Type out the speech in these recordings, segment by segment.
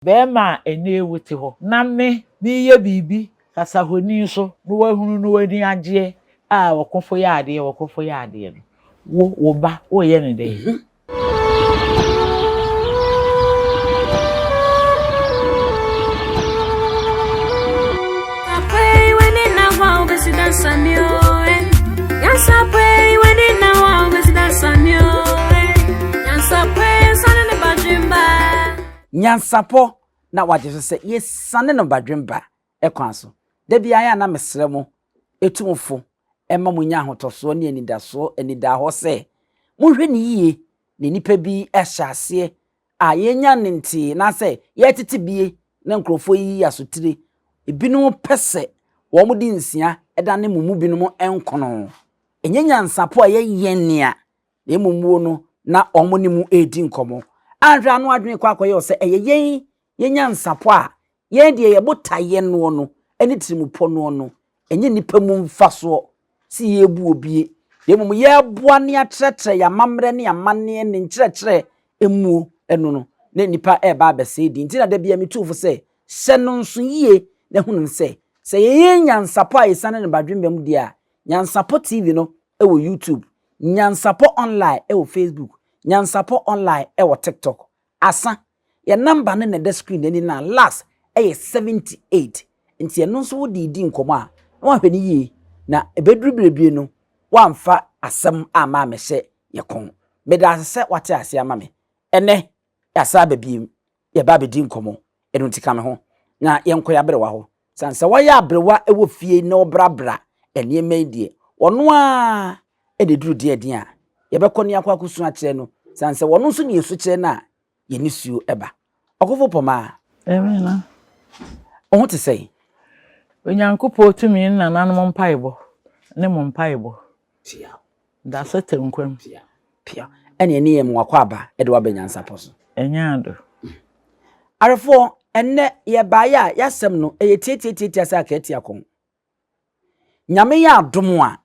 Bɛrima a ɛnnɛ wote hɔ na me mereyɛ biribi kasahoni so na woahunu na w'ani agyeɛ a ɔkofo yɛ adeɛ ɔkofo yɛ adeɛ no, wo, wo ba, woreyɛ no dɛn? Nyansapɔ na wagye so sɛ yɛsiane no badwemba kwan so. Da biara yɛ a na mesrɛ mo, tu mo fo ma monya ahotɔsoɔ ne anidasoɔ, anidahɔ sɛ, monhwɛ no yie na nnipa bi ahyɛ aseɛ a yɛnya ne ntee anaasɛ yɛretete bie na nkurɔfoɔ yiyi asotire. Ebinom pɛ sɛ wɔde nsia dane mo mu binom nkono. Ɛnyɛ nyansapɔ a ɛyɛ yɛn nea na mmom wo no na wɔn ne mu redi nkɔmmɔ. Anhwɛ ano adwene kɔ akɔyɛ sɛ ɛyɛ yɛn yɛn nyansapɔ a yɛn deɛ yɛ botaeɛ noɔ no ne tirimupɔ noɔ no, ɛnyɛ nnipa mu mfasoɔ sɛ yɛrebu obie, na mmom yɛreboa ne akyerɛkyerɛ yɛn amammerɛ ne amanneɛ ne nkyerɛkyerɛ muo no no, na nnipa reba abɛsɛe din. Nti na da biara metu fo sɛ, hyɛ no nso yie na hunu sɛ, sɛ yɛyɛ nyansapɔ a yɛsiane no badwemma mu deɛ a, Nyansapɔ TV no wɔ YouTube, Nyansapɔ Online wɔ Facebook, Nyansapɔ Online wɔ TikTok. Asa, yɛn number no na ɛda screen no ani no a last yɛ 78. Nti ɛno nso wode redi nkɔmmɔ a, na woahwɛ no yie na ɛbɛduru berɛ bi no woamfa asɛm amma ammɛhyɛ yɛn kɔn. Meda ase sɛ woate aseɛ ama me. Ɛnnɛ, yɛasan aba bio, yɛreba abɛdi nkɔmmɔ. Ɛno nti ka me ho na yɛnkɔ yɛn aberewa hɔ. Sane sɛ wayɛ aberewa wɔ fie na ɔbrabra nneɛma yi deɛ, ɔno ara na ɛduru deɛ ɛden a, yɛbɛkɔ ne akɔ akɔsu akyerɛ no. Sane sɛ ɔno nso na yɛsu kyerɛ no a, yɛn nisuo ba. Ɔkofo Pɔmaa. Amen. Wo ho te sɛn? Onyankopɔn tumi ne nananom mpaebɔ ne mo mpaebɔ. Pia. Da so te nkwa mu. Pia. Pia. Ɛne ɛne yɛn mu akɔ aba de waba nyansapɔ so. Ɛnyɛ ado. Arefoɔ, ɛnnɛ yɛbaeɛ a yɛasɛm no ɛyɛ tiatiatiatia sɛ akaatia kɔn. Nyame yɛ adom a,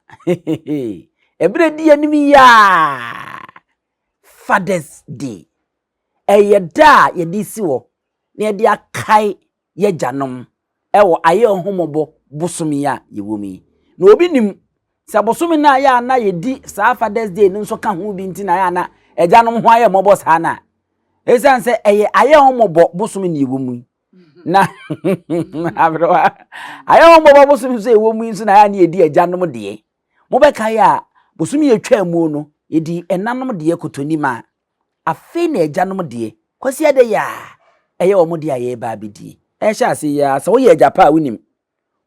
ɛberɛ di anim yi a, Father's Day. Ɛyɛ da a yɛde si hɔ na yɛde akae y'agyanom wɔ ayɛnhomɔbɔ bosome yi a yɛwɔ mu yi. Na obi nim sɛ bosome no a yɛ a na yɛdi saa Father's Day no nso ka ho bi nti na yɛ a na agyanom ho ayɛ mmɔbɔ saa no a. Ɛsiane sɛ ɛyɛ ayɛnhomɔbɔ bosome na yɛwɔ mu yi. Na aberewa ayɛnhomɔbɔ bosome nso yɛwɔ mu yi nso na yɛ a na yɛdi agyanom deɛ. Mobɛkae a bosome yɛtwaa mu no yɛdi ɛnanom deɛ kotonim a Afei na agyanom deɛ, Kwasiada yi a ɛyɛ wɔn deɛ a yɛreba abɛdie. Ɛhyɛ ase yi ara, sɛ woyɛ agya pa a wonim.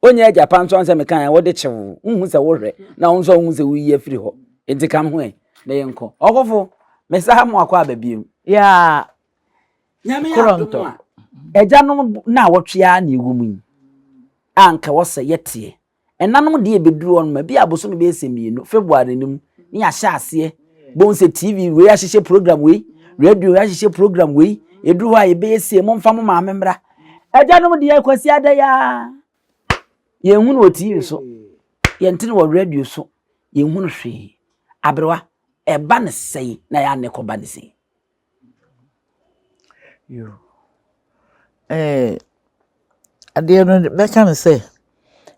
Wonyɛ agya pa nso ansɛ mekae a wode kye wo. Wonhu sɛ wohwɛ na wo nso wonhu sɛ woyi afiri hɔ. Enti ka me ho ɛ na yɛnkɔ. Ɔkofo, mesaa mo akɔ aba biom. Yeah, Nyame yɛ adom a, agyanom nnawɔtwe ara na ɛwɔ mu yi a anka ɛwɔ sɛ yɛteɛ. Ɛnanom deɛ ɛbɛduru hɔ nom a, bi a bosome bɛyɛ sɛ mmienu, February no mu, ne yɛahyɛ aseɛ. Bohu sɛ TV wei ahyehyɛ program wei, radio wei ahyehyɛ program wei, ɛduru hɔ a yɛbɛyɛ sie, momfa mo maame mmra. Agyanom deɛ Kwasi ada yi ara, yɛnhu no wɔ TV so, yɛnte no wɔ radio so, yɛnhu no hwee. Aberewa, ɛba ne sɛn na yɛ a ne kɔba ne sɛn? Yo. Eh, adeɛ no bɛka no sɛ,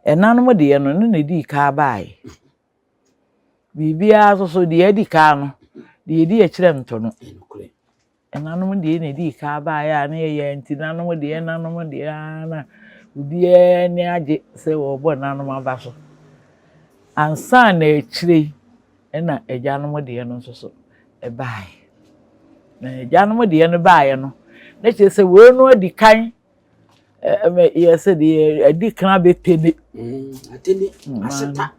ɛnanom deɛ no, ɛno na ɛdii kan baeɛ. Biribiara nso so, deɛ adi kan no, deɛ ɛdi akyire nto no. Ɛnanom deɛ na ɛdii kan baeɛ a na yɛyɛ nti nanom deɛ nanom deɛ ara na obiara ani agye sɛ wɔrebɔ nanom aba so. Ansa na akyire yi ɛna agyanom deɛ no nso so ɛbaeɛ. Na agyanom deɛ no baeɛ no, na kyerɛ sɛ wei no adi kan yɛ sɛ deɛ adi kan abɛtene. Atene, aseta.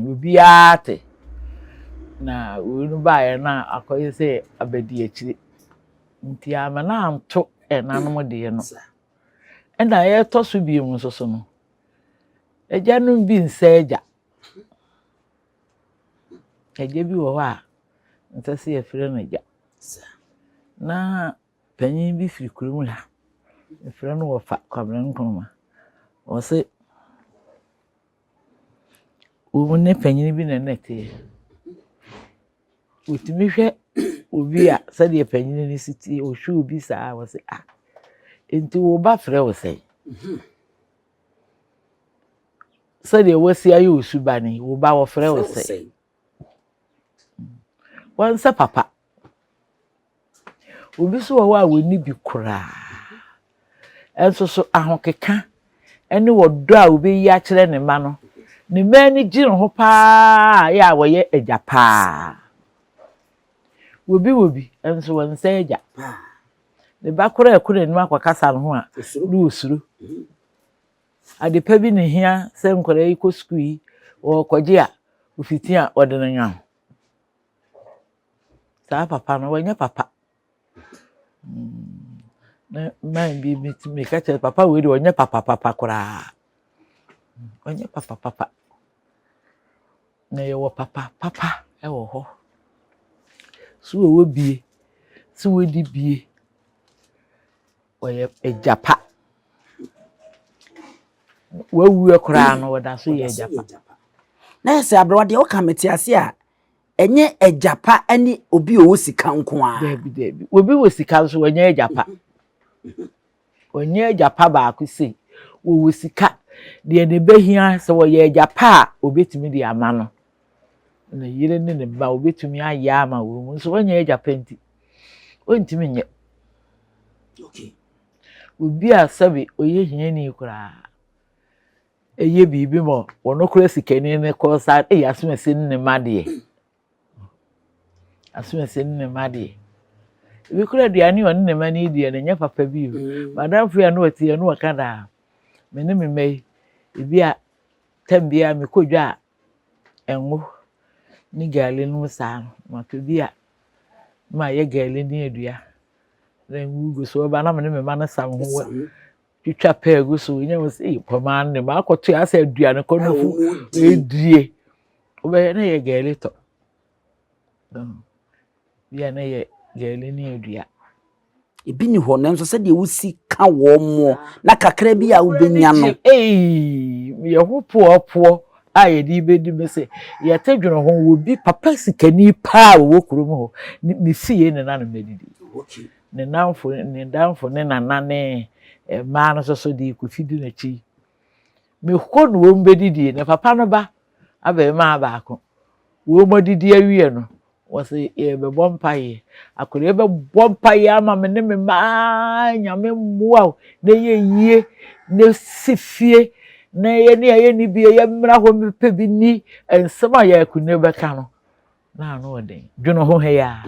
Obiara te. Na wei no baeɛ no a akɔyɛ sɛ abɛdi akyire. Nti ama no anto ɛnanom deɛ no. Ɛna ɛtɔ so bio nso so no, agyanom bi nsɛ agya. Agya bi wɔ hɔ a, ɛnsɛ sɛ yɛfrɛ no agya. Na panyin bi firi kurom ha, yɛfrɛ no Wɔfa Kwabena Nkrumah. Ɔse wɔn ne panyin bi na na ɛteɛ. Ɔtumi hwɛ obi a sɛdeɛ panyin no si teɛ, ɔhwɛ obi saa a, ɔse ah! Nti wo ba frɛ wo sɛn? Sɛdeɛ wasi ayɛ wo suban yi, wo ba wɔfrɛ wo sɛn? Wɔnsɛ papa. Obi nso wɔ hɔ a ɔnni bi koraa. Nso so ahokeka ne ɔdɔ a ɔbɛyi akyerɛ ne mma no, ne mma ani gye ne ho paa yɛ a wɔyɛ agya paa. Obi wɔ bi nso wɔnsɛ agya. Ne ba koraa ɛkɔ n'anim akɔkasa ne ho a, na ɔsuro. Ade pa bi na ehia sɛ nkwadaa yi kɔ sukuu yi, wɔrekɔgye a, ofiti a wɔde no nwa ho. Saa papa no, wanyɛ papa. Na man bi meka kyerɛ papa wei deɛ ɔnyɛ papa papa koraa. Ɔnyɛ papa papa. Na yɛwɔ papa papa wɔ hɔ. So wɔwɔ bie, so wɔdi bie. Ɔyɛ agya pa. Wawu koraa no, ɔda so yɛ agya pa. Na yɛ sɛ aberewa deɛ woka mete ase a, ɛnyɛ agya pa ne obi a ɔwɔ sika nko ara. Dabi dabi. Obi wɔ sika nso ɔnyɛ agya pa. Ɔnyɛ agya pa baako sei. Wɔwɔ sika. Deɛ ne ba hia sɛ ɔyɛ agya pa a, obetumi de ama no. Ne yere ne ne mma obetumi ayɛ ama wɔn nso ɔnyɛ agya pa nti ɔntumi nyɛ. Okay. Obi a sɛbe ɔyɛ hiani koraa ɛyɛ biribi ma ɔno koraa sikani no kɔ saa ɛyɛ asomasi ne ne mma deɛ. Asomasi ne ne mma deɛ. Ebi koraa aduane a ɔne ne mma no deɛ no nyɛ papa bi o. Madamfo yi a na ɔte yɛ no ɔka daa me ne me mma yi ebi a tam biara mekɔ dwa a ngo ne gari nom saa no matɔ bi a na mayɛ gari ne adua na ngo gu so ɔba na me ne me mma no sam ho twitwa pɛɛ gu so nyɛ wɔ sɛ ee pɔmaa ne ma akɔto yɛ asɛ aduane kɔ no fu edie wobɛyɛ na yɛ gari tɔ bi a na yɛ gari ne adua. Ebi ni hɔ nanso sɛdeɛ wosi ka wɔn mo na kakra bi a wobɛnya no. Ee yɛ ho poɔpoɔ a yɛde bɛdi me sɛ yɛte dwene ho wɔ bi papa sikani paa wɔwɔ kurom hɔ ne fie ne nanom adidi. Ne namfo ne damfo ne nana ne mmaa no nso so de kofi di n'akyi. Mekɔ no wɔn bɛdidie na papa no ba abarimaa baako wɔn adidi awie no wɔsɛ yɛbɛbɔ mpaeɛ. Akwadaa bɛbɔ mpaeɛ ama me ne me mma nyame mmoa wo na yɛ yie na si fie na yɛ ne yɛ ne bie yɛmmra hɔ mepɛ bi ni nsɛm a yɛ akonnwa bɛka no na ano ɔden dwene ho ha yi a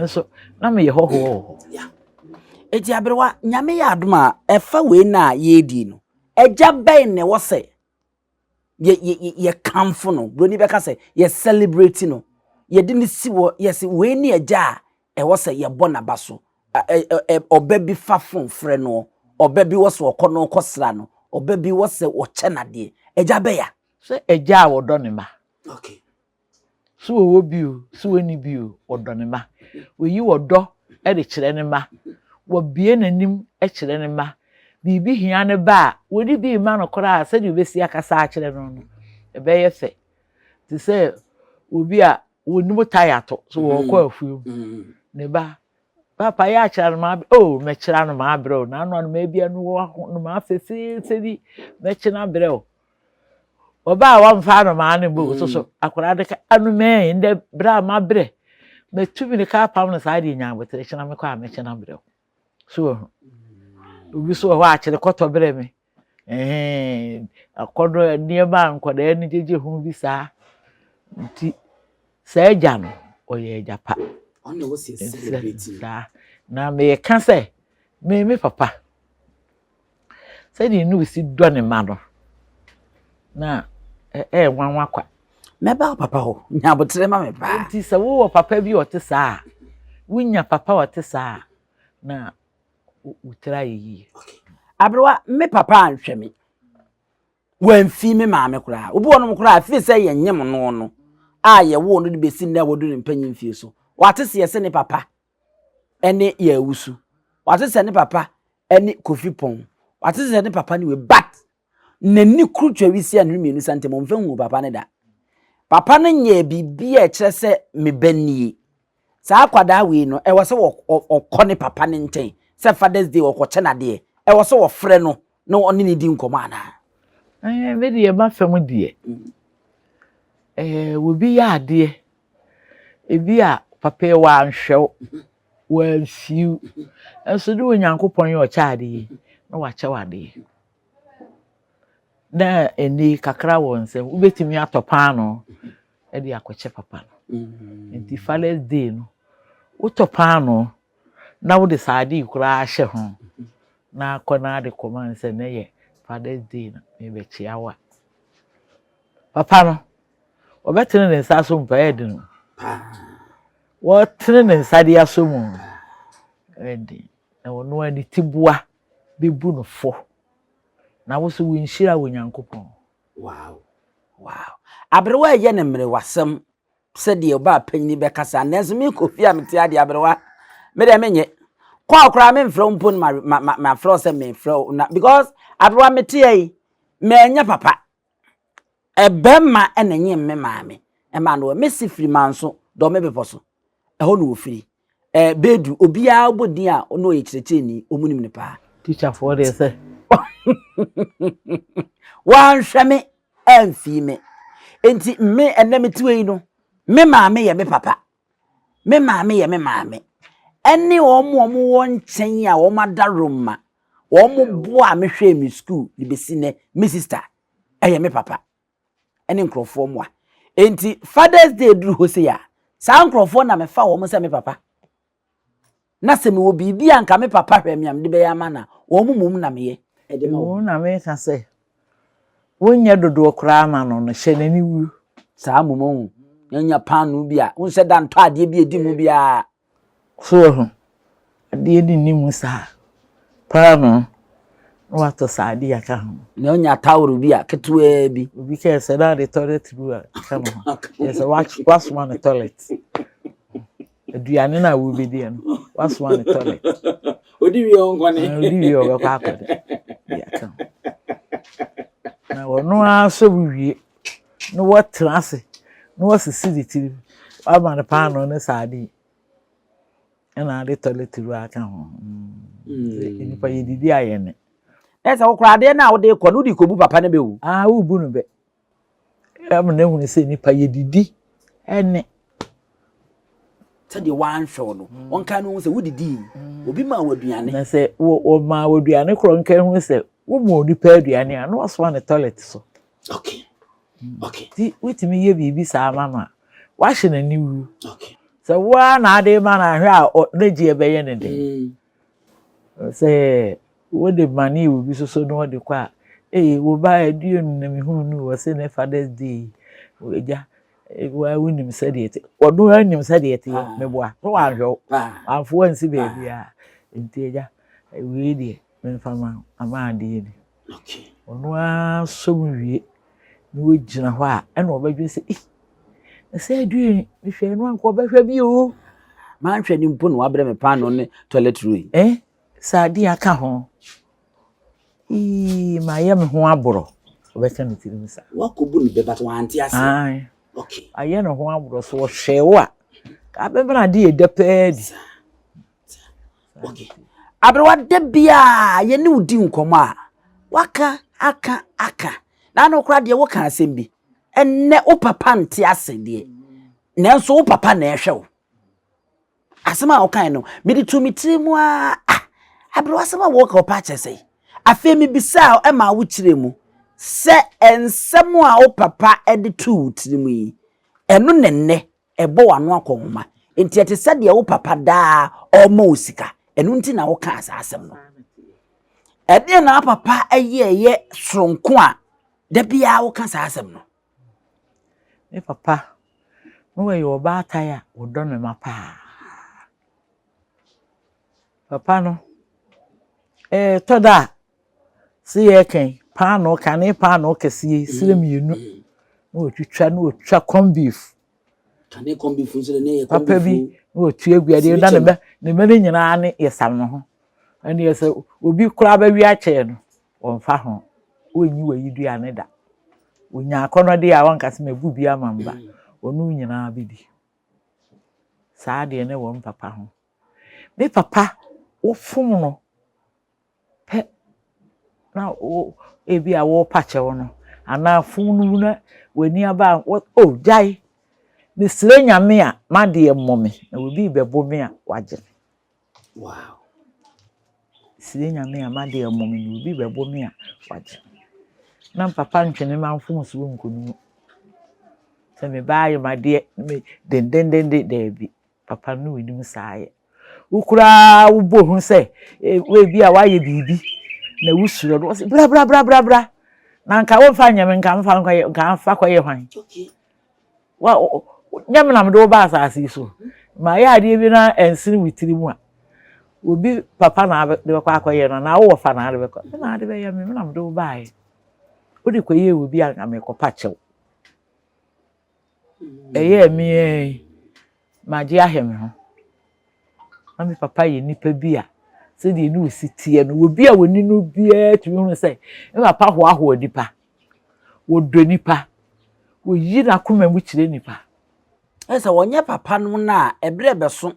nso na meyɛ hɔhoɔ wɔ hɔ. Eti aberewa nyame yɛ adom a ɛfa wei na yɛredi no agya bɛn na ɛwɔ sɛ yɛkamfo no buroni bɛka sɛ yɛ celebrate no yɛde ne si wɔ yɛsɛ wei ne agya a ɛwɔ sɛ yɛbɔ n'aba so ɔba bi fa phone frɛ no ɔba bi wɔ sɛ ɔkɔ no kɔsra no ɔba bi wɔ sɛ ɔkyɛ n'adeɛ agya bɛya. Sɛ agya a wɔdɔ ne mma. Okay. So wɔwɔ bi o, so wɔnni bi o, wɔdɔ ne mma. Wɔyi wɔdɔ de kyerɛ ne mma. Wɔbue n'anim kyerɛ ne mma. Biribi hia ne ba a, wɔde bi ma no koraa sɛdeɛ obɛsi akasa akyerɛ no no, ɛbɛyɛ fɛ. Te sɛ obi a wɔnim tae ato, so wɔrekɔ afuom. Ne ba, papa yɛ akyerɛ no maa oh mɛkyerɛ no maa brɛ o, n'ano ano maa bi ano wɔ ho no maa fɛfɛɛfɛ bi, mɛkyerɛ no abrɛ o. Ɔbaa a wɔmfa anomaa no mbɔ so so akwadaa de ka anomaa yi ndɛ berɛ a mabrɛ matu mirika apam no saa deɛ nya aboterɛ kyena mekɔ a mɛkyena brɛ wo so wɔ ho obi so wɔ hɔ akyere kɔtɔ brɛ me ɛhɛn akɔdɔ nneɛma a nkwadaa ani gyegye ho bi saa nti saa agya no ɔyɛ agya pa saa na meka sɛ me me papa sɛdeɛ ne osi dɔ ne mma no na ɛyɛ nwanwa kwa. Mɛba wo papa hɔ nya aboterɛ ma me paa. Nti sɛ wowɔ papa bi a ɔte saa a wonya papa a ɔte saa a na wo tiri ayɛ yie. Aberewa me papa anhwɛ me wamfi me maame koraa obi wɔ nom koraa afei sɛ yɛnyem no no a yɛwoo no de bɛsi nnɛ a wadu ne mpanyin fie so wate seɛ sɛ ne papa ɛne yɛawusu wate sɛ ne papa ɛne kofi pɔn wate sɛ ne papa ne wei but n'ani koro twa wisi a ne mmienu sa ntɛm ɔmfa hu papa ne da papa no nyɛ biribi a ɛkyerɛ sɛ me ba nie saa akwadaa wei no ɛwɔ sɛ ɔkɔ ne papa ne nkyɛn. sɛ Father's Day ɔkɔkyɛ no adeɛ, ɛwɔ sɛ wɔfrɛ no na ɔne no di nkɔmmɔ anaa? Ɛɛ, me deɛ m'afam deɛ, ɛɛ, obi yɛ adeɛ, ebi a papa yi wanhwɛ wo, wamfi wo, nso de Onyankopɔn yɛ ɔkyɛ adeɛ yi, na wakyɛ wo adeɛ. Na ɛnɛ yi kakra wɔ nsam, wobɛtumi atɔ paanoo de akɔkyɛ papa no. Nti Father's Day no, wotɔ paanoo na wode sardine koraa ahyɛ ho na akɔ na ade kɔma no sɛ nnɛ yɛ Father's Day na merebɛkyea wo a, papa no, ɔbɛtene ne nsa aso mpa ɛyɛ den o. Wɔtene ne nsa de asɔ mu no, ɛyɛ den. Na ɔno ara ne tiboa bɛbu no fɔ. Na wo nso wo nhyira wɔ Nyankopɔn. Wow. Wow. Aberewa ɛyɛ ne mmerewasɛm sɛdeɛ ɔbaa panyin bɛkasa nanso me Kofi a mete adeɛ aberewa me deɛ menyɛ kɔɔ koraa memfrɛ wo mpo no ma ma ma frɛ wo sɛ mefrɛ wo na because aberewa mete yi manya papa ɛbɛma ɛna nye me maame ɛma no mesi firi manso dɔ me bepɔ so ɛhɔ na wɔfiri ɛɛ beedu obiara bɔ din a ɔno ɔyɛ kyerɛkyerɛni wɔn nim no paa. Tikyafoɔ deɛ sɛ. Wɔanhwɛ me amfii me nti me ɛnɛ me tiwa yi no me maame yɛ me papa me maame yɛ me maame ɛne wɔn a wɔwɔ nkyɛn a wɔn adaroma wɔn boa me hwɛ me sukuu de besi nɛ me sister ɛyɛ me papa. ne nkurɔfoɔ mmoa. Enti Father's Day duru hɔ sei a, saa nkurɔfoɔ na mefa wɔn sɛ me papa. Na sɛ mewɔ biribi a nka me papa hwɛ me a mede bɛyɛ ama no a, wɔn mmom na meyɛ de ma wɔn. na meka sɛ wonyɛ dodoɔ koraa ma no no, hyɛ n'ani wuo. Saa mmom ohu, nya paanoo bi a, wonsɛ da ntɔ adeɛ bi a ɛdi mu biara. So wahu? Adeɛ no nni mu saa. Paanoo, na watɔ sardine aka ho. Na onya towel bi a ketewaa bi. Obi kae sɛ na ade toilet roll aka ne ho. Kyerɛ sɛ wasoma no toilet. Aduane no a wobɛdi no, wasoma no toilet. Odi wie ɔnkɔne. Odi wie ɔbɛkɔ akɔde de aka ho. Na ɔno ara sɛ wowie na watena ase na wasisi ne tirim, wama no paanoo ne sardine. Ɛna ade toilet roll aka ho. Mm. Nipa yɛdidi a yɛne. Ɛsɛ wo koraa adeɛ no a wode kɔ no wode kɔbu papa no bɛ o. Ah, wobu no bɛ. Ɛma na ehunu sɛ nipa yɛdidi ɛne. Sɛdeɛ wanhwɛ wo no, mm. wɔnka no hu sɛ wodidi. Mm. Obi maa wo aduane. Na sɛ wɔmaa wo aduane korɔ nka hu sɛ woma onipa aduane a na wasoma ne toilet so. Okay. Okay. Ti wotumi yɛ biribi saa ma no a, wahyɛ n'ani wu. Okay. Sɛ wo ara na ade ma no ahwɛ a ne gyeɛ bɛyɛ ne den. Mm. Sɛ wode mane obi soso na ɔde kɔ a, ee wo ba aduonu na mehuu no wɔ sɛ ne Father's Day agya wa wonim sɛdeɛ ɛte ɔno ara nim sɛdeɛ ɛteɛ ah. meboa so wanhwɛ wo ah. wamfo wansi baabiara nti agya wei deɛ memfa ma ama adeɛ ni Ɔno ara sɔ mu wie na wagyina hɔ a, ɛna ɔbɛdwene sɛ, ei, na sɛ aduane mehwɛ no anka ɔbɛhwɛ bi o. Manhwɛ no mpo na wabrɛ me paano ne toilet roll yi. Eh, sɛ adeɛ aka ho. Ii, mayɛ me ho aborɔ. Ɔbɛka ne tirim saa. Wakɔbu no bɛ but wante aseɛ. Ae. Okay. Ayɛ ne ho aborɔ so ɔhwɛ wo a, ka bɛmena adeɛ ɛda paa di. Okay. Aberewa da biara yɛne wo di nkɔmmɔ a waka aka aka na ano koraa deɛ woka asɛm bi ɛnnɛ wo papa nte ase deɛ nanso wo papa na ɛhwɛ wo asɛm a wokae no mede to me tiri mu a ah aberewa asɛm a wɔka ɔpa akyɛ sɛ afei mebisaa ɛma wo kyerɛ mu sɛ nsɛm a wo papa de too wo tiri mu yi ɛno na nnɛ Ɛbɔ w'ano akɔnhoma. Enti ɛte sɛ deɛ wo papa daa ɔrema wo sika. Ɛno nti na wokaa saa asɛm no. Ɛdeɛn na wo papa yɛɛyɛ soronko a da biara woka saa asɛm no? Me papa, na ɔyɛ ɔbaatan a ɔdɔ ne mma paa. Papa no, ɛtɔ da a, sɛ yɛreka yi, paanoo, kane paanoo kɛseɛ yi, serɛ mmienu, na wɔtwitwa, na wɔtwa corn beef. Kane corn beef nso ne yɛ corn beef. Papa bi, na wɔtua gu adeɛ, na ne mma, ne mma no nyinaa ne yɛ sam ne ho. Ɛne sɛ obi koraa bɛwe akyɛɛ no, wɔmfa ho. Wɔnyi wɔyi duane da. Wɔnya akɔnnɔdeɛ a wɔnka sɛ mabu bi ama mba. Wɔn nyinaa bɛdi. Saa deɛ ne wɔ me papa ho. Me papa, Wofom no pɛ na wo ebi a wɔrepa kyɛw no anaa fom no mu na w'ani aba a wɔ oh gyae. Mesrɛ Nyame a m'adeɛ mmɔ me na obi rebɛbo me a wagye me. Wow. Mesrɛ Nyame a m'adeɛ mmɔ me na obi rebɛbo me a wagye me. Na papa ntwene ma mfomsoɔ nkɔ no mu. Sɛ me ba ayɛ m'adeɛ me dendendende daabi. Papa no nnim saa yɛ. Wo koraa wobɔ hu sɛ ebi a woayɛ biribi na wosuro no, wɔse bra bra bra bra bra. Na nka womfa nyɛ me nka mfa nkɔyɛ nka mfa kɔyɛ hwan? Wa nyɛ me na mede wo ba asase yi so. Ma yɛ adeɛ bi na ɛnsene wo tiri mu a, obi papa na de bɛkɔ akɔyɛ no anaa wo wɔfa na de bɛkɔ. Me na ade bɛyɛ me, me na mede wo baeɛ. Wode kɔyɛɛ obi a nka mekɔpa kyɛw. Ɛyɛɛ me ara yi, magye ahwɛ me ho. Na me papa yɛ nipa bi a sɛdeɛ ne ɔsi teɛ no, obi a ɔni no biara tumi hunu sɛ me papa hoahoa nipa, ɔdɔ nipa, ɔyi n'akoma mu kyerɛ nipa. Ɛyɛ sɛ wɔnyɛ papa no no a, ɛberɛ bɛso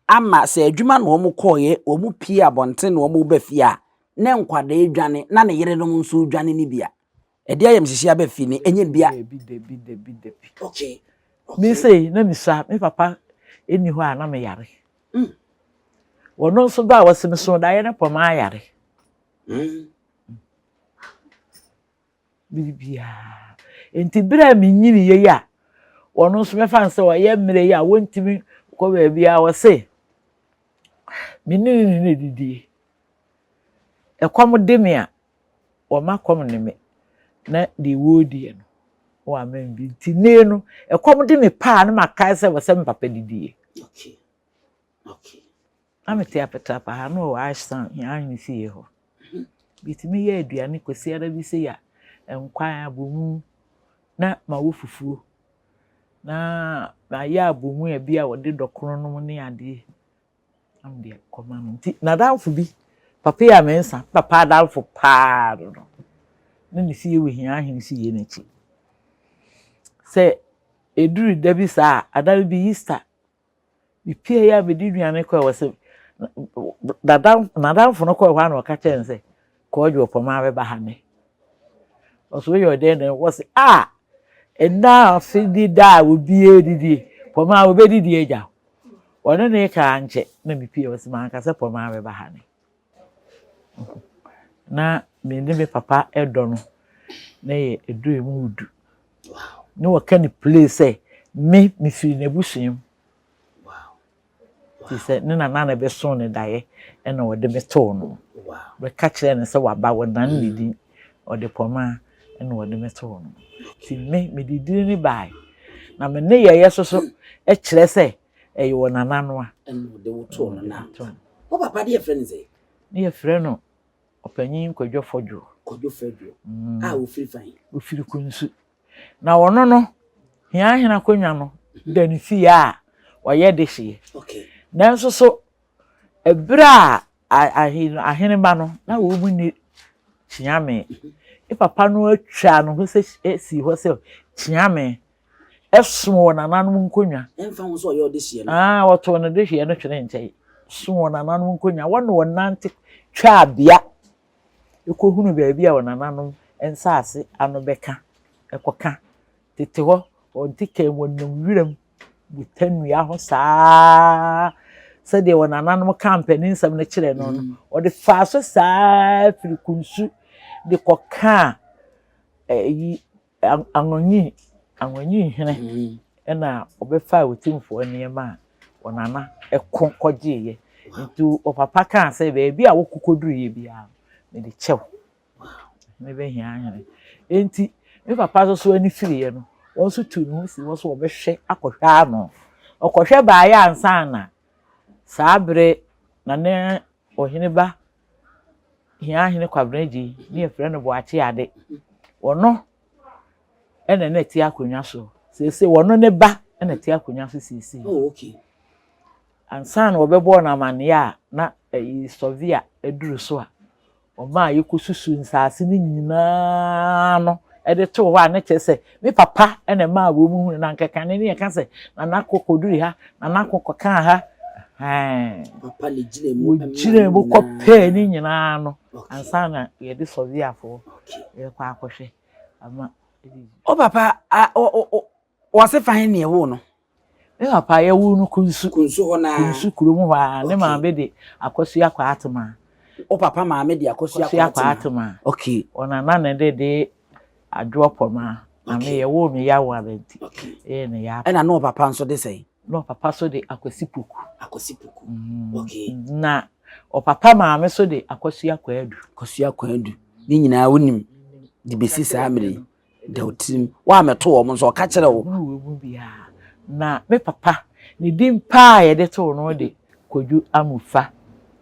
ama sɛ adwuma na wɔn kɔɔeɛ, wɔn pie abɔnten na wɔn ba fie a, ne nkwadaa dwane na ne yerenom nso dwane no bi a. Ɛde ayamhyehye aba fie no, ɛnyɛ bia. Dabi, dabi, dabi, dabi. Okay. Me sei, na mesua, me papa nni hɔ a na meyare. Ɔno nso ba a wɔse mesoo daeɛ no pɔ mayare. Biribiara. Nti berɛ a menyiniiɛ yi a, ɔno nso mɛfa no sɛ ɔyɛ mmerɛ yi a wɔntumi kɔ baabiara, ɔse me ne no na ɛdidie. Ɛkɔm de me a, wɔma kɔm ne me, na deɛ wɔrediɛ no, wɔama me bi. Nti nnɛ no, ɛkɔm de me paa na makae sɛ wɔ sɛ me papa didie. Okay. Okay. Na mete apetrapa ha na ɔwɔ Ashtown, yɛn ahemfie hɔ. Metumi yɛ aduane kwasiada bi sei a, nkwan, abomu, na mawɔ fufuo. Na mayɛ abomu a bi a wɔde dɔkono nom ne adeɛ. Na mede akɔma no. Nti n'adamfo bi, Papa yi a Mensah, papa adamfo paa no no, na ne fie wɔ Hia Ahene fie no akyi. Sɛ ɛduru da bi saa a, ada bi Easter, mepie a mede nnuane kɔɛ wɔ sɛ n'adamfo no kɔɛ hɔ a na ɔka kyerɛ no sɛ, Kɔɔgye ɔpɔmaa bɛba ha nnɛ. Ɔsɛ woyɛ ɔdɛn dɛn? Wɔse a ɛnna afe di da a obiara didie, pɔmaa obɛdidi agya. Ɔne ne kaa nkyɛ na mepie ɔse manka sɛ pɔmaa bɛba ha ne. Na me ne me papa dɔ no na yɛ ɛdɔ emu du. Ne wɔka ne play sɛ me mefiri n'abusua mu. Nti sɛ ne nana na ɛbɛso ne daeɛ ɛna ɔde me too no. Bɛka kyerɛ no sɛ waba wɔdan ne din ɔde pɔmaa ɛna ɔde me too no. Nti me mede dini ne baeɛ. Na me ne yɛyɛ so so kyerɛ sɛ ɛyɛ wɔ nana no a. Ɛna ɔde wo too no na. Wo papa de yɛfrɛ no sɛ? Ne yɛfrɛ no Ɔpanyin Kwadwo Fɔdwo. Kwadwo Fɔdwo. A ofiri fan? Ofiri Kunsu. Na ɔno no, Hia Ahene akonnwa no da ne fie a ɔyɛ dehyeɛ. Okay. Nanso so, ɛberɛ a ahenema no, na wɔn mu nni kyeame. Ne papa no atwa ne ho sɛ si hɔ sɛ kyeame. Ɛsom wɔ nananom nkonnwa. Ɛmfa ho sɛ ɔyɛ ɔdehyeɛ no. Ah, wɔtoo no dehyeɛ no twene nkyɛn. Som wɔ nananom nkonnwa. Wɔne wɔn nante twaa bea kɔhunu baabi a wɔn nananom nsaase ano bɛka, ɛkɔka. Tete hɔ, wɔn te kaa mu, wɔnam wiram buta nnua ho saa sɛdeɛ wɔn nananom ka mpanin nsɛm no kyerɛ no no. Wɔde faa so saa firi Kunsu de kɔkaa ɛyi Anwonyi, Anwonyi hene ɛna ɔbɛfaa Otumfoɔ nneɛma a wɔn nana ɛko kɔgyeeɛ. Nti ɔpapa kaa sɛ baabi a wokɔ kɔduruiɛ biara no, mede kyɛ wo. Hene bɛhia ahene. Enti me papa nso so ani firiiɛ no, wɔn nso tuu ne ho sii hɔ sɛ wɔbɛhwɛ akɔhwɛ ano. Ɔkɔhwɛ baeɛ ansa na saa bere na ne ɔhene ba Hiahene Kwabena Gyei ne yɛfrɛ no Boakye Ade. Ɔno ɛna na ɛte akonnwa so. Seesei ɔno ne ba ɛna ɛte akonnwa so seesei. Oh, okay. Ansa na wɔbɛbɔɔ no amanneɛ a na ɛyi sɔvea aduru so a, wɔmaa yɛkɔsusu nsaase no nyinaa no de too hɔ a ne kyerɛ sɛ me papa na ɛmaa wɔn mu hunu na anka kane ne yɛka sɛ nana kɔ kɔduri ha, nana kɔ kɔkaa ha. Papa ne gyina mu. Wɔgyina mu kɔpɛɛ ne nyinaa no ansa na yɛde sɔveafoɔ yɛkɔ akɔhwɛ ama. O papa wɔse fa he ne ɛwoo no? Me papa yɛwoo no Kunsu. Kunsu hɔ naa. Kunsu kurom hɔ a ne maame de Akosua Kwaatema. O papa maame de Akosua Kwaatema. Okay. Ɔnana ne de de Adwoɔ Pɔmaa. Na me yɛwoo me Yawoada nti. Ɛyɛ ne ya. Ɛna na ɔpapa nso de sɛn? Na ɔpapa so de Akwasi Poku. Akwasi Poku. Mm. Okay. Na ɔpapa maame so de Akosua Kwaadu. Akosua Kwaadu. Ne nyinaa wonim de besi saa mmere yi. Da wo tirim. Woammɛto wɔn nso ɔka kyerɛ wo. Hunu wɔn mu biara. Na me papa, ne din paa a yɛde too no de Kwadwo Amufa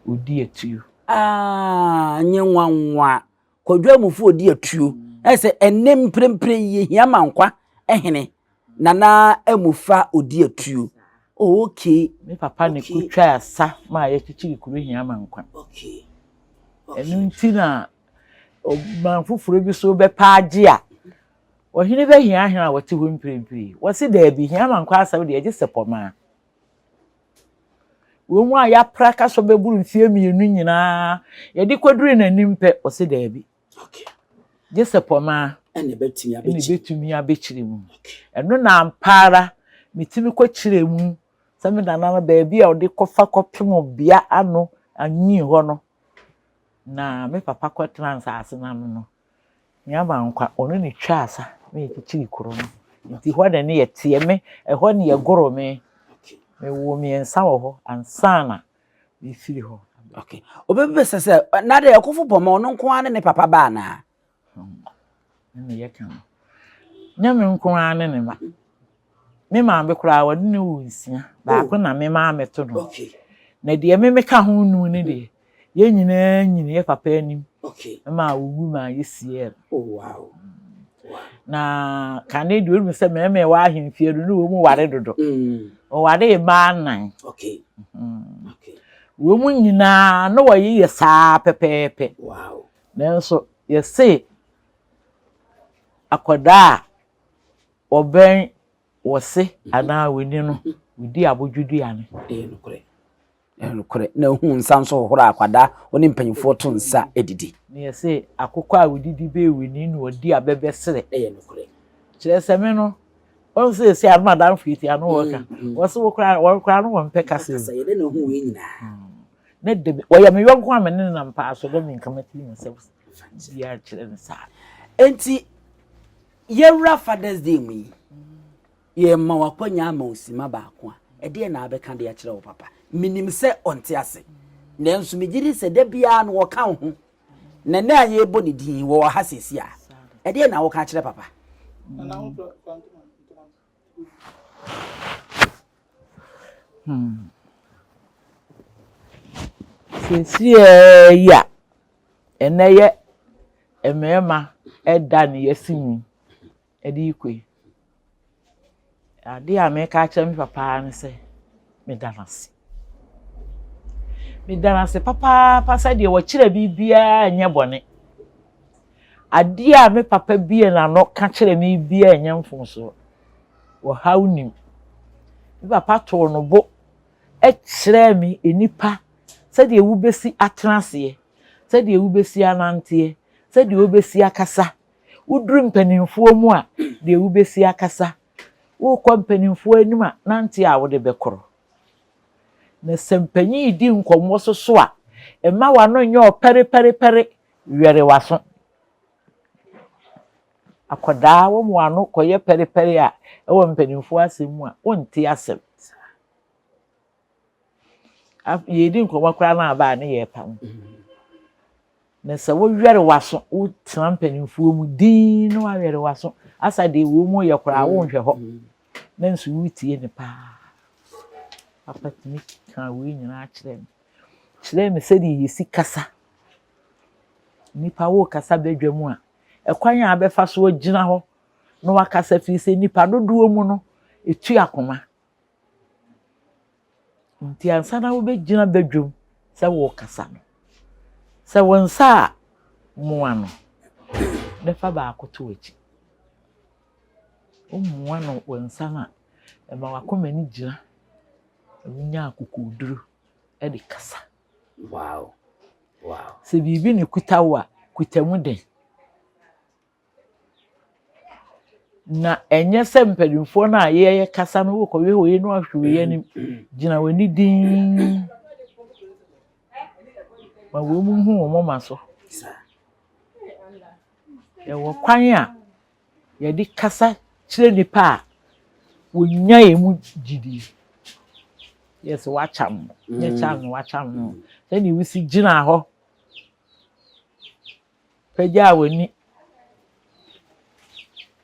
Odi Atuo. Ah, nyɛ nwanwa. Kwadwo Amufa Odi Atuo. Ɛyɛ sɛ ɛnɛ mprempren yi yɛhia Mankwa hene Nana Amufa Odi Atuo. Oh, okay. Me papa ne kotwaa asa maa yɛkyekyere kuro hia Mankwa. Okay. Ɛno nti na ɔman foforɔ bi so bɛpa agye a, ɔhene bɛhia ahene a wɔte hɔ mprempren. Wɔse daabi, hia ma nkwa asɛm deɛ gye sɛ pɔmaa. Wɔn mu a yɛapra ka so bɛboro mfeɛ mmienu nyinaa, yɛde kɔduru n'anim pɛ, ɔse daabi. Gye sɛ pɔmaa ɛna ɛbɛtumi abɛkyerɛ mu. Ɛno na ampa ara metumi kɔkyerɛ mu sɛ me nana no baabi a ɔde kɔfa kɔpem bea ano anyi hɔ no, Na me papa kɔtenaa nsaase no ano no, Nyama nkwa, ɔno na etwaa asa na yɛkyekyere kuro no. Nti hɔ na ne yɛteɛ me, ɛhɔ na yɛgoro me. Mewoo mmiɛnsa wɔ hɔ ansa na mefiri hɔ. Okay. Obɛbisa sɛ, na deɛ Ɔkofo Pɔmɔ ɔno nko ara ne ne papa ba anaa? Ɛna yɛka no. Nyɛ me nko ara ne ne ba. Me maame koraa wɔde ne wo nsia. Baako na me maame to no. Na deɛ me meka ho num no deɛ, yɛn nyinaa nyini yɛ papa anim. Ma owu ma yɛsiee no. Oh, wow. Na kane deɛ onim sɛ mmarima ɛwɔ ahemfie no ne wɔn mu ware dodo. Ɔware mmaa nnan. Okay. Okay. Wɔn mu nyinaa na wɔyeyɛ saa pɛpɛɛpɛ. Wow. Nanso yɛse akwadaa a ɔbɛn wo se anaa w'ani no, odi abodwoduane. Ɛyɛ nokorɛ. Ɛyɛ nokorɛ. Na ohu nsa nso hohoro a akwadaa ɔne mpanyinfoɔ to nsa didi. Na yɛse akokɔ a odidi bɛn w'ani na ɔdi abɛbɛ serɛ. Ɛyɛ nokorɛ. Kyerɛ sɛ me no, wɔn sɛ sɛ ano madamfo yi ti ano wɔka. Wɔse wo koraa wɔn koraa no wɔmpɛ kasa. Kasa yɛ dɛ na ohu wei nyinaa. Ne de me, ɔyɛ me yɔnko a me ne no nam paa so dɛ menka m'atirim nsɛm biara nkyerɛ no saa. Enti yɛwura Father's Day mu yi, yɛma w'akwanya ama wo sima baako a, ɛdeɛn na abɛka de akyerɛ wo papa? Menim sɛ ɔnte ase, nanso megye di sɛ da biara no ɔka wo ho. Na nnɛ a yɛrebɔ ne din yi, wɔwɔ ha seesei a, ɛdeɛn na woka akyerɛ papa? Hmm. Seesei yi a ɛnnɛ yɛ mmarima da ne yɛasi mu de rekɔ yi, adeɛ a mereka akyerɛ me papa ara ne sɛ, meda no ase. Meda no ase papaapa sɛ deɛ ɔkyerɛ biribiara nyɛ bɔne. Adeɛ a me papa bue n'ano ka kyerɛ me biara nyɛ mfomsoɔ. Ɔhaw nnim. Me papa too no bo kyerɛɛ me nnipa sɛdeɛ wobɛsi atena aseɛ, sɛdeɛ wobɛsi ananteɛ, sɛdeɛ wobɛsi akasa. Woduru mpanimfoɔ mu a, deɛ wobɛsi akasa. Wokɔ mpanimfoɔ anim a, nante a wode bɛkorɔ. Na sɛ mpanyin redi nkɔmmɔ so so a, mma w'ano nyɛ ɔpɛrepɛrepɛre, wɛre w'aso. Akwadaa, wɔma w'ano kɔyɛ pɛrepɛre a, ɛwɔ mpanimfoɔ asɛm mu a, wonte asɛm. Yɛredi nkɔmmɔ koraa na aba a ne yɛrepam. Na sɛ wowɛre w'aso, wotena mpanimfoɔ mu dinn na wawɛre w'aso, asa deɛ wɔn mu yɛ koraa wonhwɛ hɔ, na nso woretie no paa. Papa tumi kaa wei nyinaa kyerɛɛ me. Kyerɛɛ me sɛdeɛ yɛsi kasa. Nnipa worekasa badwa mu a, ɛkwan a abɛfa so agyina hɔ na wakasa firi sɛ nnipa dodoɔ mu no, ɛtu akoma. Nti ansa na wobɛgyina badwam sɛ worekasa no, sɛ wo nsa a moa no na fa baako to w'akyi. Womoa no wo nsa no a, ɛma w'akoma no gyina, na wonya akokoɔduro. de kasa. Wow. Wow. Sɛ biribi na ɛkuta wo a, kuta mu den. Na ɛnyɛ sɛ mpanimfoɔ no a yɛyɛ kasa no wokɔhwɛ wei na wahwɛ wei anim. Gyina w'ani dinn. Ma wɔn nhu wo moma so. Yɛwɔ kwan a yɛde kasa kyerɛ nnipa a wɔnya yɛn mu gyidie. Yɛ sɛ wakyam no, nyɛ kyam no wakyam no. Sɛdeɛ wosi gyina hɔ pagyaa w'ani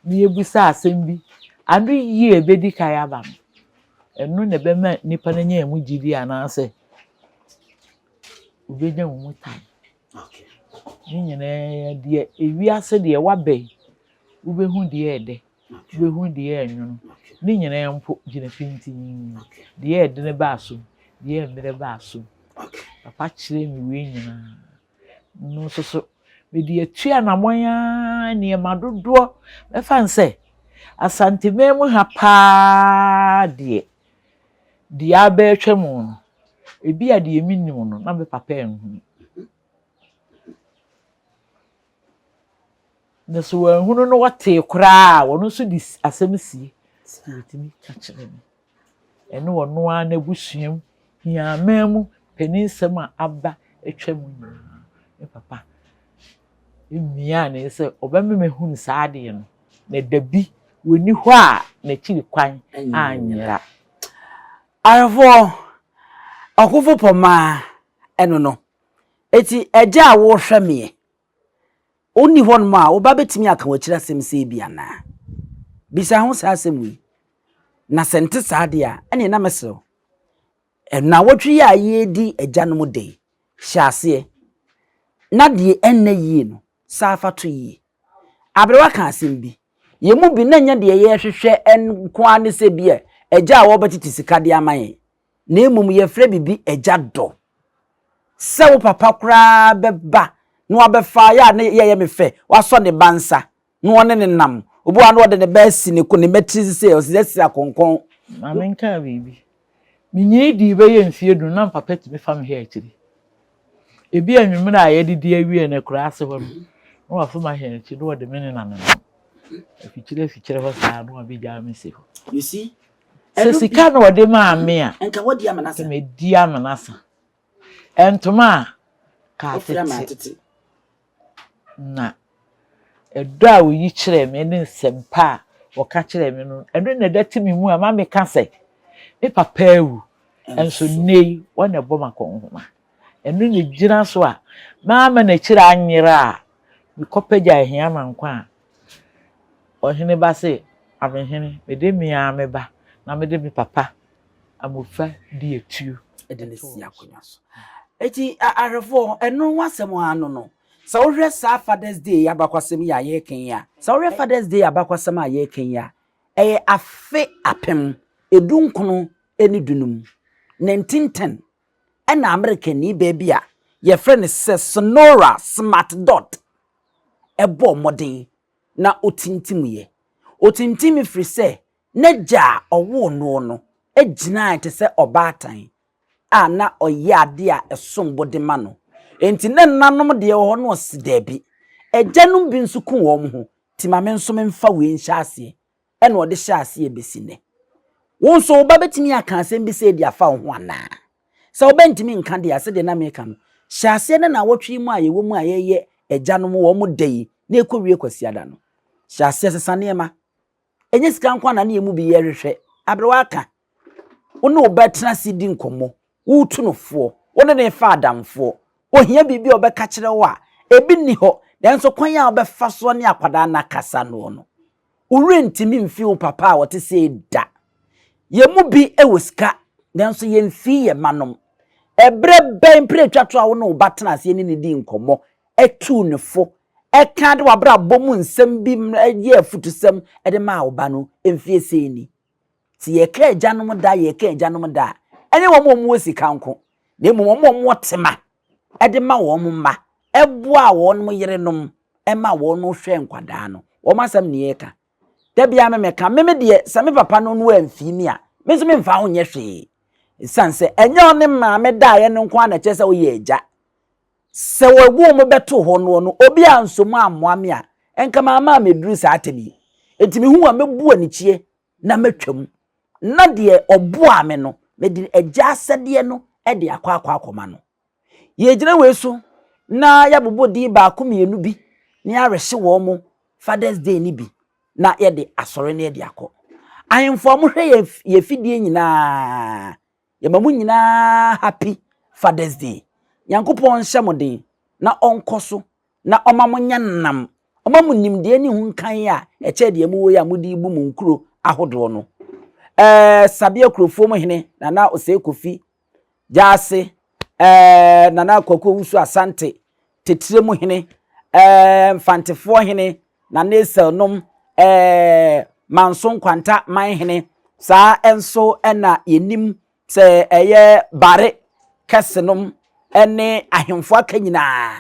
na yɛbisa asɛm bi, ano yie a ɛbɛdi kan aba no, ɛno na ɛbɛma nnipa no anya yɛn mu gyidie anaasɛ wɔbɛnya wɔn mu tan. Ne nyinaa deɛ ewiase deɛ waba yi, wobɛhu deɛ ɛdɛ, wobɛhu deɛ ɛnwono. Ne nyinaa mpo gyina pintinn. Deɛ ɛdene ba asom, deɛ ɛmmerɛ ba asom. Papa kyerɛɛ me wei nyinaa. No nso so, mede atu anammɔn ara nneɛma dodoɔ mɛfa no sɛ Asanteman mu ha paa deɛ, deɛ aba atwa mu no, ebi a deɛ mennim no, na me papa anhunu. Na sɛ wanhunu no wɔtee koraa a, ɔno nso de asɛm sie. Nti wɔtumi ka kyerɛ me. Ɛne ɔno ara n'abusua mu, hiaman mu paninsɛm a aba atwa mu nyinaa. Me papa miaa n'ani sɛ ɔbɛma mahunu saa adeɛ no. Na da bi, ɔnni hɔ a n'akyiri kwan anyera. Awerɛfoɔ, ɔkofo pɔmaa ɛno no. Eti agya a wohwɛ meɛ, wonni hɔnom a wo ba bɛtumi aka w'akyiri asɛm sɛ bi anaa? Bisa ho saa asɛm wei. Na sɛ nte saa deɛ a, ɛneɛ na mɛsrɛ wo. Nnawɔtwe yi a yɛredi agyanom da yi, hyɛ aseɛ. Na deɛ ɛnnɛ yie no, saa fa to yie. Aberewa ka asɛm bi. Yɛn mu bi na ɛnyɛ deɛ yɛrehwehwɛ nko ara ne sɛ bi a agya a wɔbɛtete sika de ama yɛn, na mmom yɛfrɛ biribi agya dɔ. Sɛ wo papa koraa bɛba na wabɛfa yɛ a na yɛyɛ me fɛ, wasɔ ne ba nsa na ɔne ne nam. Obi wɔ hɔ a na ɔde ne ba asi ne ne mmatiri so sɛ ɔsi asi akɔnkɔn. Maame nkaa biribi. Minyini dii bɛyɛ mfeɛ du no, na me papa tumi fa me hwɛ akyiri. Ebi anwummerɛ a yɛadidi awie no akuraase hɔ no, na wafa me ahwɛ akyi na ɔde me nenam nenam afikyire afikyire hɔ saa na wabɛgyaa me si hɔ. You see? Sɛ sika na ɔde maa me a, nka wadi amena sa. Medi amena sa. Ntoma a ka atete. Na ɛdɔ a oyi kyerɛɛ me ne nsɛmpa a ɔka kyerɛɛ me no, ɛno na ɛda te me mu a ma meka sɛ, me papa awu, nso nnɛ yi wɔn na ɛbɔ m'akɔnhoma. Ɛno na egyina so a mamma n'akyiri anyera a mekɔpagya ahia ma nkwa a ɔhene ba se, Amehene, mede me ara me ba na mede me papa Amofa di atuo. De no si akonnwa so. Eti ahwɛfoɔ, ɛno ho asɛm ara no no. Sɛ wohwɛ saa Father's Day yi abakwasɛm yi a yɛreka yi a, sɛ wohwɛ Father's Day abakwasɛm a yɛreka yi a, ɛyɛ afe 2019 ne 15, 1910, ɛna Amerikani baa bi a yɛfrɛ no sɛ Sonora Smart Dodd ɛbɔɔ mmɔden na ɔtintimyɛ. Ɔtintim firi sɛ N'agya a ɔwoo noɔ no gyinae te sɛ ɔbaatan a na ɔyɛ adeɛ a ɛsom bo de ma no. Enti ne nnanom deɛ wɔ hɔ no ɔse daabi. Agyanom bi nso ku wɔn ho, nti ma me nso memfa wei nhyɛ aseɛ. Ɛna ɔde hyɛɛ aseɛ bɛsi nnɛ. Wo nso wo ba bɛtumi aka asɛm bi sei de afa wo ho anaa? Sɛ wo ba ntumi nka deɛ a, sɛdeɛ na meka no, hyɛ aseɛ ne nnawɔtwe yi mu a yɛwɔ mu a yɛyɛ agyanom wɔn da yi na ɛkɔwie Kwasiada no. Hyɛ aseɛ sesa nneɛma. Ɛnyɛ sika nko na ne yɛn mu bi yɛhwehwɛ. Aberewa aka. Wo ne wo ba tena ase di nkɔmmɔ. Woretu no foɔ. Wo ne no refa adamfoɔ. Ohia biribi a ɔbɛka kyerɛ wo a, ebi nni hɔ. Nanso kwan a wobɛfa soɔ ne akwadaa no akasa noɔ no, wo werɛ ntumi mfi wo papa a ɔte sei da. Yɛn mu bi wɔ sika, nanso yɛmfii yɛn mmanom. Ɛberɛ bɛn mprɛ atwa to a wo ne wo ba tena aseɛ ne no dii nkɔmmɔ, tuu no fo, ka de w'abrabɔ mu nsɛm bi yɛ afutusɛm de maa wo ba no mfie sei ni. Sɛ yɛka agyanom da yɛka agyanom da a, ɛnyɛ wɔn a wɔwɔ sika nko, na mmom wɔn a wɔwɔ tema de ma wɔn mma, ɛboa wɔn yerenom ma wɔn hwɛ nkwadaa no. Wɔn asɛm na yɛka. Da biara me meka, me me deɛ sɛ me papa no no amfii me a, me nso memfa ho nyɛ hwee. Ɛsiane sɛ ɛnyɛ ɔne maame daeɛ no nko ara na ɛkyerɛ sɛ woyɛ agya. Sɛ wɔwoo mo bɛtoo hɔ noɔ no, obi ansɔ mu ammoa me a, nka mamma ammɛduru saa atɛm yi. Enti mehu a mɛbu anikyie na matwam, na deɛ ɔboaa me no, mede agya asɛdeɛ no de akɔ akɔ akɔma no. Yɛgyina wei so na yɛabobɔ din baako mmienu bi na yɛarehye wɔn mo Father's Day no bi na yɛde asɔre no yɛde akɔ. Ahemfo a mohwɛ yɛn yɛn fidie nyinaa, yɛma mo nyinaa happy Father's Day. Nyankopɔn nhyɛ mo den na ɔnkɔ so na ɔma mo nyɛ nnam, ɔma mo nimdeɛ ne ho nkan a ɛkyɛ deɛ mowɔ yi a mode rebu mo nkuro ahodoɔ no. Ɛɛ Sabea kurofoɔ mu hene Nana Osei Kofi Gyaase, ɛɛ Nana Kwaku Owusu Asante, Tetire mu hene, ɛɛ Mfantefoɔ hene Nana Esel nom, ɛɛ Manso Nkwanta man hene, saa nso na yɛnim sɛ ɛyɛ Bare kɛse nom ne ahemfo aka nyinaa.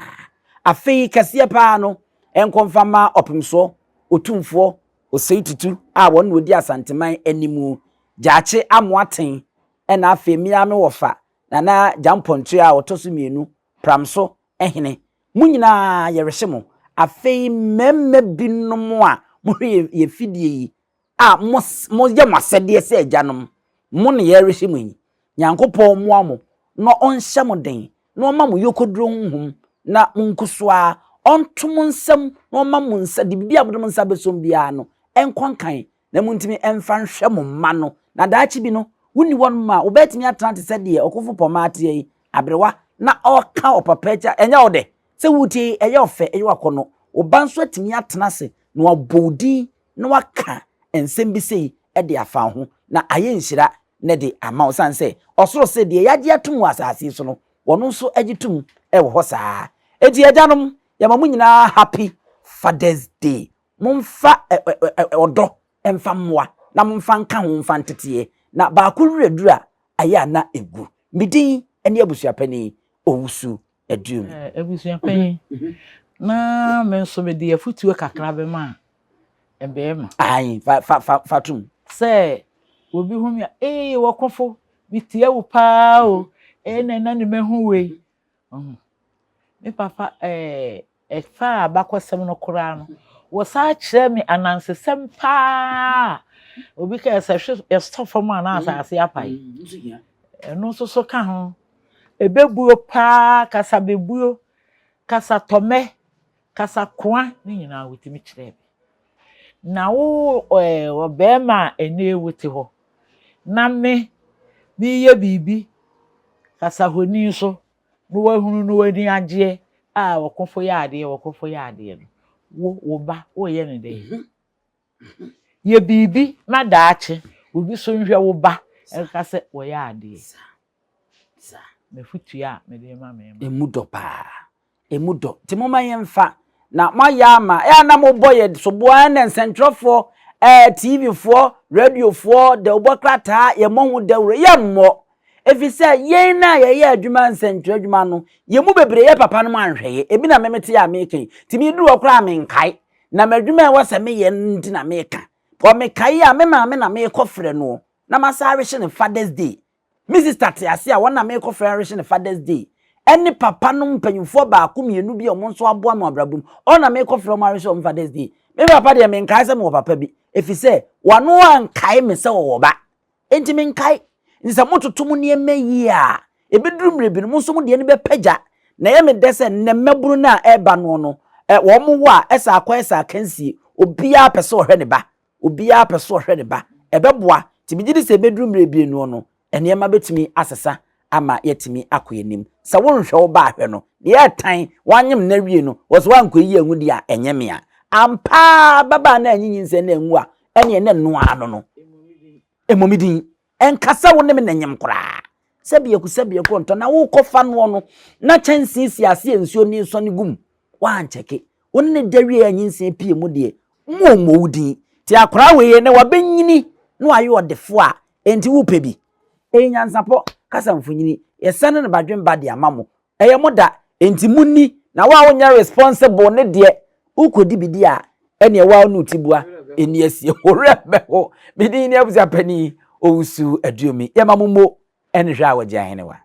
Afei kɛseɛ paa no, nkɔmfa ma Ɔpemsoɔ, Otumfoɔ, Osei Tutu a wɔn na wɔdi Asanteman animu, Gyaakye Amoaten, ɛna afei me ara me wɔfa Nana Gyampɔntoa a ɔtɔ so mmienu, Pramso hene. Mo nyinaa yɛrehye mo. Afei mmarima binom a mohwɛ yɛn fidie yi a moyɛ mo asɛdeɛ sɛ agyanom, mo na yɛrehye mo yi. Nyankopɔn mmoa mo na ɔnhyɛ mo den na ɔma mo yokoduro honhom na monku so ara, ɔnto mo nsam na ɔma mo nsa, de biribi a mode mo nsa bɛsom biara no nkɔ nkan na montumi mfa nhwɛ mo mma no, na daakye bi no, wonni hɔnom a wobɛtumi atena te sɛ deɛ ɔkofo pɔmaa teɛ yi, aberewa, na ɔreka ɔpapa akyi a, ɛnyɛ wo dɛ? Sɛ woretie yi, ɛyɛ ɔfɛ, ɛyɛ akɔnnɔ. Wo ba nso atumi atena ase na wabɔ wo din na waka nsɛm bi sei de afa wo ho, na ayɛ nhyira na de ama wo, ɛsiane sɛ ɔsoro se deɛ yɛagye atom wɔ asase yi so no, wɔn nso gye tom wɔ hɔ saa. Enti agyanom, yɛma mo nyinaa Happy Father's Day. Momfa ɔdɔ mfa mmoa na momfa nka ho mfa nteteɛ, na baako werɛ duru a, ayɛ a na ɛgu. Me din ne Abusuapanin Owusu Aduomi. Abusuapanyin, na me nso mede afotuo kakra bɛma mmarima. Ae, fa, fa, fa, fa tom. Sɛ obi hu me a, ee, wɔkofo, metie wo paa o, ee, na ɛna ne mahu wei. Me papa, ɛɛ, Ɛfa abakɔsɛm no koraa no, wɔsan kyerɛ me anansesɛm paa. Obi ka sɛ hwe ɛsɔ fam a na asase apae. Ɛno nso so ka ho. Ɛbɛbuo paa, kasabebuo, kasatɔmɛ, kasakoa ne nyinaa wɔtumi kyerɛɛ me. Na wo ɛɛ ɔbarima a ɛnnɛ wote hɔ na me meyɛ biribi kasahoni so na wahunu na w'ani agyeɛ a ɔkofo yɛ adeɛ ɔkofo yɛ adeɛ no wo wo ba woyɛ no dɛn mhm. Mhm. Yɛ biribi na daakye obi so nhwɛ wo ba ɛnka sɛ wɔyɛ adeɛ. Mafutua a mede ma me ma emu dɔ paa. Emu dɔ. Nti momma yɛmfa. Na moayɛ ama. Ɛyɛ a na mobɔ yɛ soboɔ ɛnna nsɛntwerɛfoɔ, ɛɛ TV foɔ, radio foɔ, dawubɔ krataa, yɛmmɔ ho dawuro. Yɛmmɔ. Ɛfiri sɛ yɛn a yɛyɛ adwuma nsɛntwerɛ adwuma no, yɛn mu bebree yɛ papa nom anhwɛ yɛ. Ebi na me mete a meka yi. Nti meduru hɔ koraa a menkae. Na m'adwuma a ɛwɔ sɛ meyɛ no nti na meka. Wɔ mekae a, me maame na mekɔfrɛ noɔ na masan awehye no Father's Day. Me sister te ase a wɔn na mekɔ frɛ rehye no Father's Day ɛne papa nom mpanyinfoɔ baako mmienu bi a wɔn nso aboa me wɔ abrabɔ mu wɔn na mekɔ frɛ wɔn arehye wɔn Father's Day. Me papa deɛ menkae sɛ mewɔ papa bi efisɛ wano ankae me sɛ ɔwɔ ba enti menkae. Nti sɛ mototo mo nneɛma yie a ebeduru mmerɛ bi no mo nso mo deɛ no bɛpagya na ɛyɛ me dɛ sɛ nnɛ mmabunu no a ɛreba noɔ no wɔn wo a ɛsɛ akɔyɛ sɛ akansie obiara pɛ sɛ ɔhwɛ ne ba. Obiara pɛ sɛ ɔhwɛ ne ba. Ɛbɛboa. Nti megye di sɛ ɛbɛduru mmerɛ bi noɔ no, nneɛma bɛtumi asesa ama yɛatumi akɔ yɛn anim. Sɛ wonhwɛ wo ba a hwɛ no. Deɛ ɛtan, woanyem no awie no, wɔ sɛ woankɔyi anwu deɛ a, ɛnyɛ me a. Ampa ara, ababaa no anyi nyinsɛn no anwu a, ɛnneɛ na ɛno ara no no. Mmɔ me din. Ɛnka sɛ wo ne me na nyem koraa. Sɛ biako sɛ biako ntɔ na wokɔfa noɔ no, na kyɛnsee si ase a nsuo no resɔne gu mu. Woankyɛke. Wo ne no da wie a nyinsɛn pue mu deɛ, mo mmɔ wo din. Nti akwadaa wei ɛnɛ wabɛnyini na wayɛ ɔdefoɔ a, enti wopɛ bi? Ɛyɛ nyansapɔ, kasa mfonyini. Yɛsane no badwemba de ama mo. Ɛyɛ mo da, enti monni. Na wo a wonyɛ responsible ne deɛ, wokɔdi bi di a, ɛneɛ wo a wo ne wo tibua ɛnni asie. Wo werɛ bɛho. Me din ne Abusuapanin Owusu Aduomi. Yɛma mo mo. Ɛne hwɛ a wɔgye ahenewa.